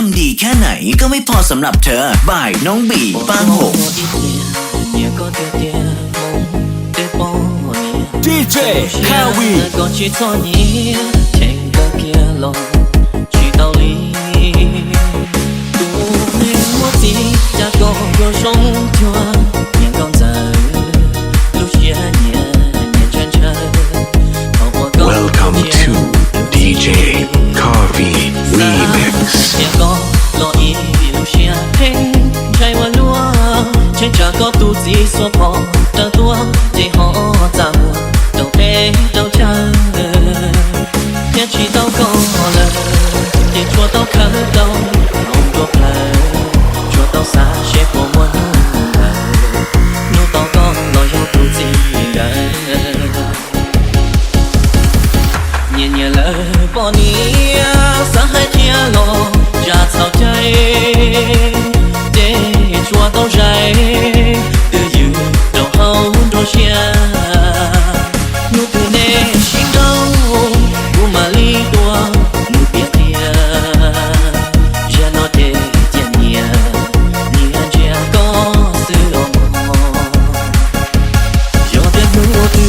ทำดีแค่ไหนก็ไม่พอสำหรับเธอ บ่ายน้องบี ปางหก D J Kawi. Tsis txhob nyiam, cheem kawg kiag los tsis tau li. Tus neeg muaj txiv cas koj yuav zoo cuag niam nkauj ntxawm, lub siab nyiam nyiam ntshaw ntshaw. Thaum uas koj Welcome to D J Kawi Remix. Niam koj los ib lub siab pheej ntshai ua luaj, cheem tsam koj tus txiv xuas phom raws tuaj ces ho txaj muag rau teb rau chaw. Thiab tsis tau koj lawm ces tsuas tau khawb rau hauv nruab plawv, tsuas tau xav seb puas muaj hnub ntawd hnub tau koj los yog tus txiv ntawd. Nyiam nyiam lawm poj niam, xav hais qhia los tsa txhaum cai, ces tsuas tau zais twj ywm rau hauv nruab siab. Hnub twg nej sib nrauj, kuv mam li tuaj mus piav qhia. Zaum no ces cia nyias, nyias ntsia koj xwb os mog. Yog tias hnub twg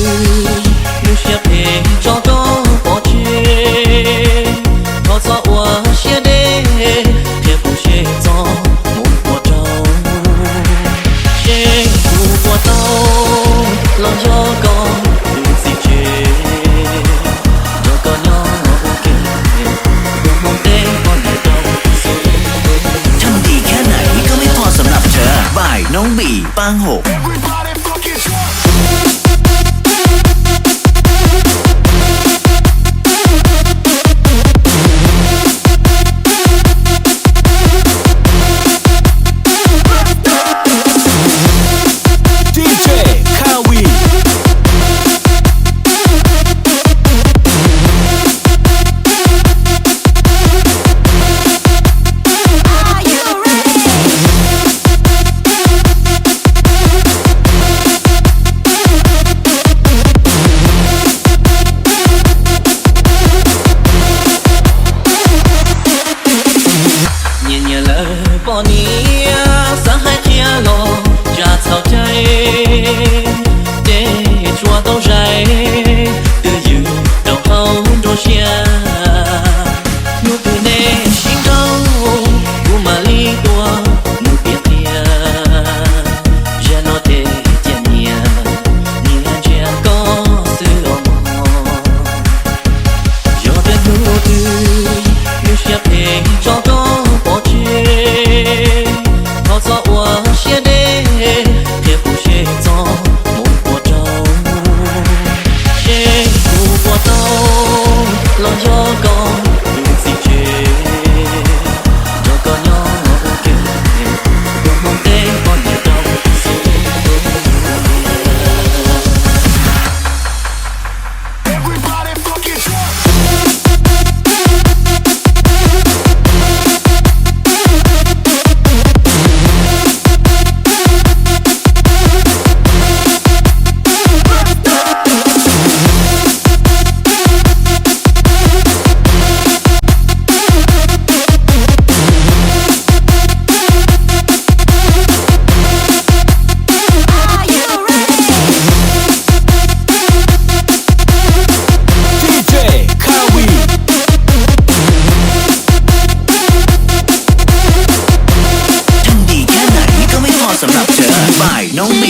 lub siab phem tso koj pov tseg, thov txhob ua siab deb, qhia kuv seb txoj hmoo puas raug, seb kuv puas tau los yog koj tus txiv tsev, nrog koj nyob ua ke, tus hmoob teb poj niam rau xwb. ทำดีแค่ไหนก็ไม่พอสำหรับเธอ บ่ายน้องบี ปางหก D J Kawi. เงียบๆ แล้ว ปอเนีย สาหายเจียหลอก จะเศร้าใจ เจ๊ ชัวร์ต้องใช้ ตื้อยืน เราเข้า รัวเชียร์ Hnub twg nej sib nrauj, kuv mam li tuaj mus piav qhia. Zaum no ces cia nyias, nyias ntsia koj xwb os mog. Yog tias hnub twg lub siab phem tso koj pov tseg, thov txhob ua siab deb, qhia kuv seb txoj hmoo puas raug, seb kuv puas tau los yog koj tus txiv tsev, nrog koj nyob ua ke, tus hmoob teb poj niam rau xwb. D J Kawi. ทำดีแค่ไหนก็ไม่พอสำหรับเธอ บ่ายน้องบี